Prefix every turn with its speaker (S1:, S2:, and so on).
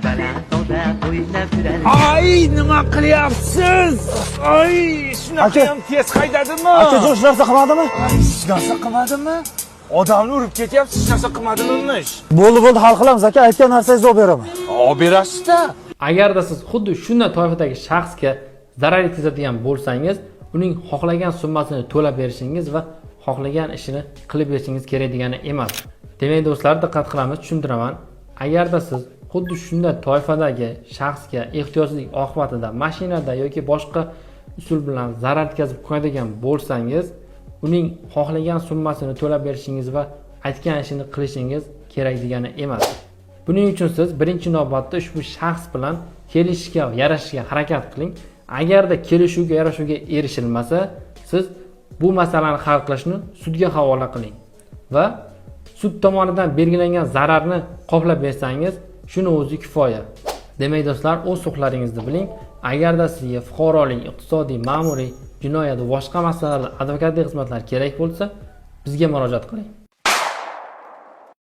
S1: Baland tog'da o'ynab yurar.
S2: Ay, nima qilyapsiz? Ay, shunaqa
S3: Aka.
S2: ham tez haydadimi?
S3: Akajon, hech narsa qilmadimi?
S2: Hech narsa qilmadimi? Odamni urib ketyapsiz, hech narsa qilmadimish.
S3: Bo'ldi, bo'ldi, hal qilamiz, aka. Aytgan narsangizni olib beraman.
S2: Olib berasiz-da.
S4: Agarda siz xuddi shunday toifadagi shaxsga zarar yetkazadigan bo'lsangiz, uning xohlagan summasini to'lab berishingiz va xohlagan ishini qilib berishingiz kerak degani emas. Demak, do'stlar, diqqat qilamiz, tushuntiraman. Agarda siz xuddi shunday toifadagi shaxsga ehtiyotsizlik oqibatida mashinada yoki boshqa usul bilan zarar yetkazib qo'yadigan bo'lsangiz, uning xohlagan summasini to'lab berishingiz va aytgan ishini qilishingiz kerak degani emas. Buning uchun siz birinchi navbatda ushbu shaxs bilan kelishishga, yarashishga harakat qiling. Agarda kelishuvga, yarashuvga erishilmasa, siz bu masalani hal qilishni sudga havola qiling va sud tomonidan belgilangan zararni qoplab bersangiz, shuni o'zi kifoya. Demak, do'stlar, o'z huquqlaringizni biling. Agarda sizga fuqarolik, iqtisodiy, ma'muriy, jinoyat va boshqa masalalarda advokatlik xizmatlar kerak bo'lsa, bizga murojaat qiling.